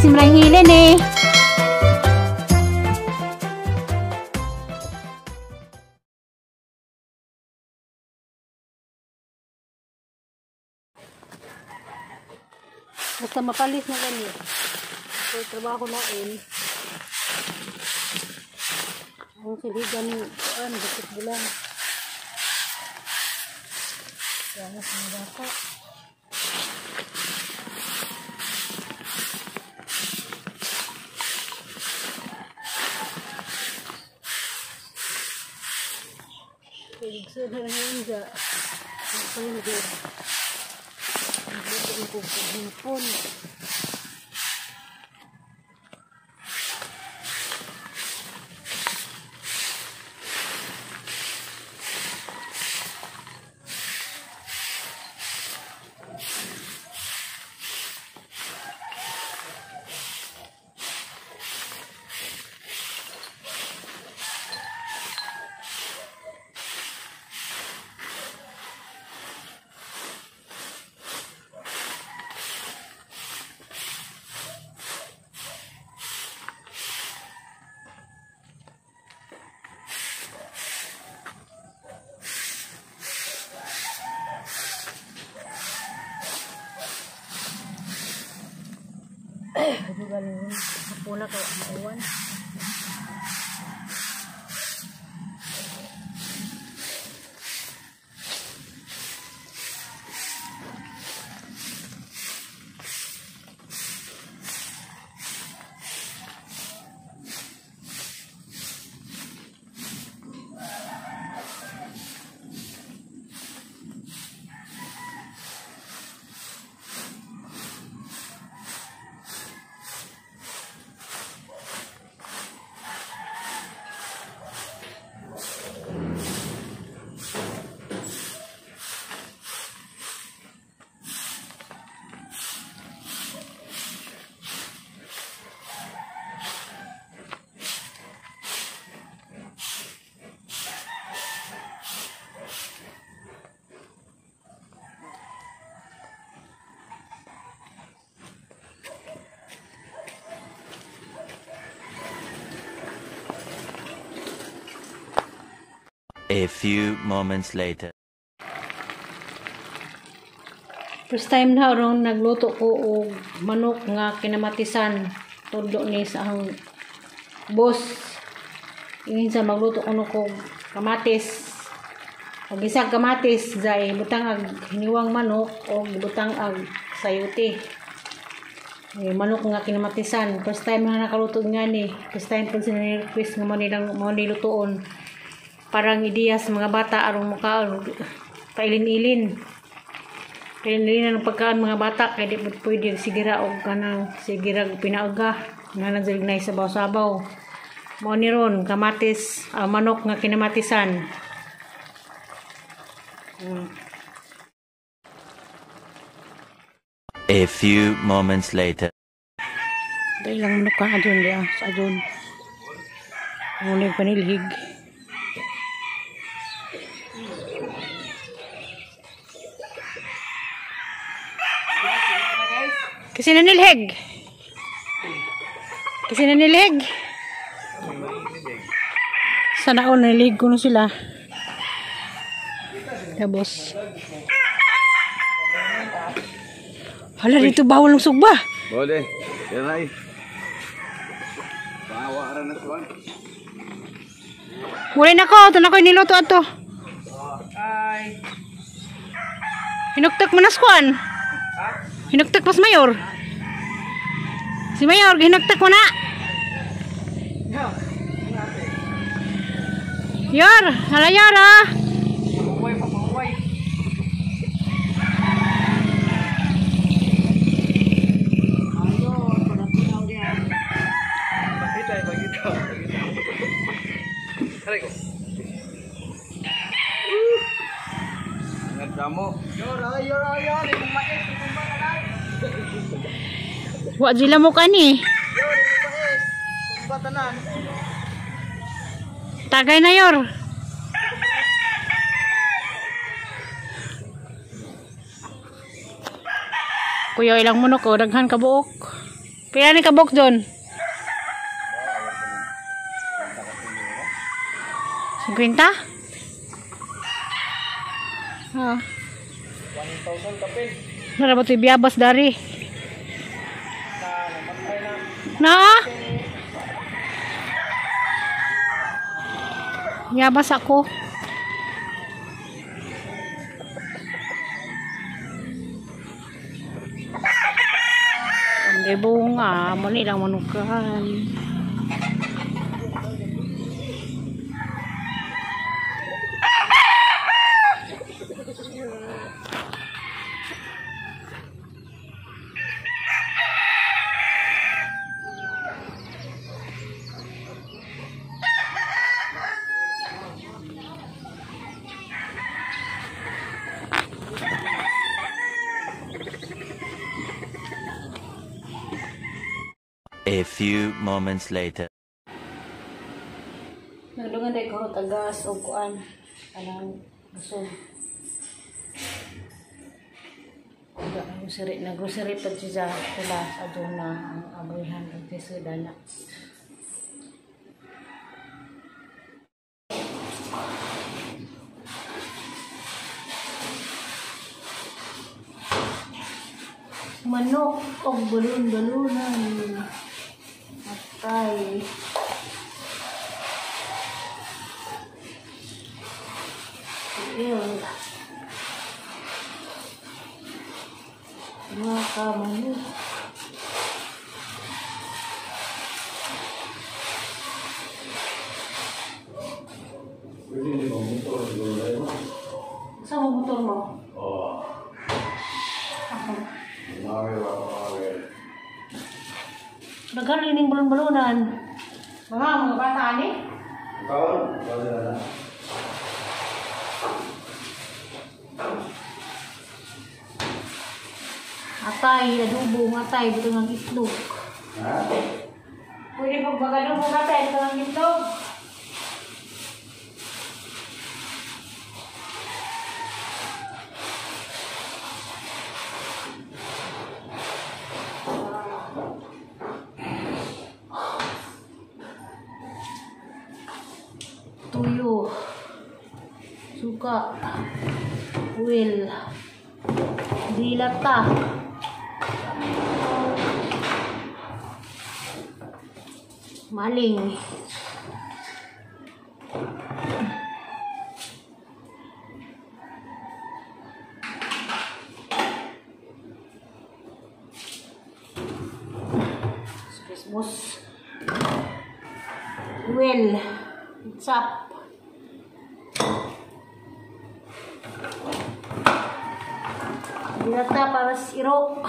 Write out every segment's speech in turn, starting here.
Si Marang Hilin eh. Basta mapalis na gani. So, trabaho na in. Ang siligan ni kuan, bukit bulan. Kaya nga sa mga bata. Kaya na lang yun dyan. Ang paligid. Ang hipon. Galing hapuna kay mauwan. A few moments later. First time na ron nagluto ko og manok nga kinamatisan. Tudlo ni sa ang boss. Ingin sa magluto kuno ko kamatis. Og isang kamatis zay butang ag hiniwang manok og butang ag sayote. Manok nga kinamatisan. First time na nakaluto nga ni. First time po sila ni-request nga mo nilang mo nilutoon. Parang ideya sa mga bata arong mukaon pailin-ilin. Pailin-ilin ang pagkaon mga bata kay di pwede sigira og kanang sigira og pinauga nga nagsignay sa sabaw-sabaw. Mao ni ron kamatis, manok nga kinamatisan. A few moments later. Dahil lang manok ka adyon diya sa adyon. Ngunit panilhig. Kasi nanilhig. Kasi nanilhig. Sana all nanilhig ko na sila. Tapos. Hala, dito bawal ng sugba. Boleh. Yan ay. Bawa ra na tuwan. Muli na ko. Ito na ko niluto ato. Ay. Hinuktak mo na skuan. Hinuktak pas mayor. Si mayor, hinuktak mo na. Yor, hala yor ah. Wa sila mo kani. Tagay na yor. Kuya ilang manok o daghan ka buok. Pila ni ka box doon? 50? Ah. 1,000 kapil. Nara ba ito'y biyabas dari? Na? Biyabas ako. Ang bunga, mali lang manukan. A few moments later. Nagdungan dahil ko tagas o kuan. Anang busog. Grocery, nag-grocery pa siya sila sa doon na ang abrihan ng piso dana. Manok og balon-balunan. Atay. Ew. Mga kamanok. Saan mo motor mo? Oo. Ako. Mawel. Daghan ining balon-balunan. Mga bata ani. Kawan, kawan na. Atay, adobo, atay, butang ang itlog. Ha? Pwede pag mag-adobo atay, butang ang itlog. Tuyo, suka, oil, dilata. Maling. Christmas. Well, what's up? Dilata para sa iro.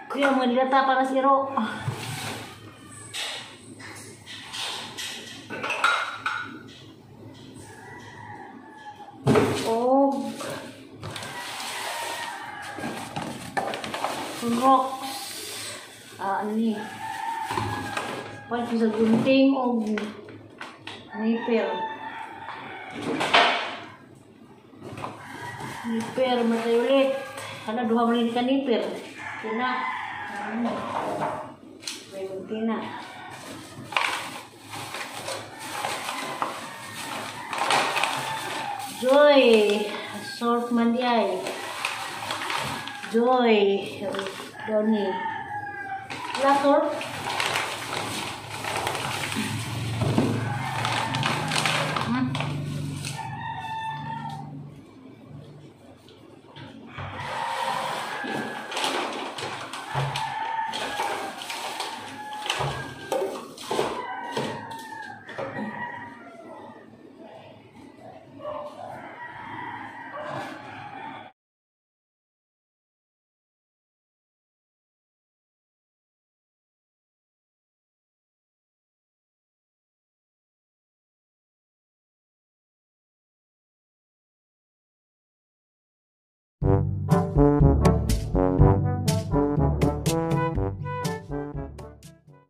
Kuya, mga dilata para sa iro. Og rocks. Ah, ano ni? Pwede sa gunting og nipper. Nipper, matay ulit. Hala, duha man ka nipper. Tina. Ano? May gunting na. Joy! Sort man di ay. Joy! Donnie. Wala sort?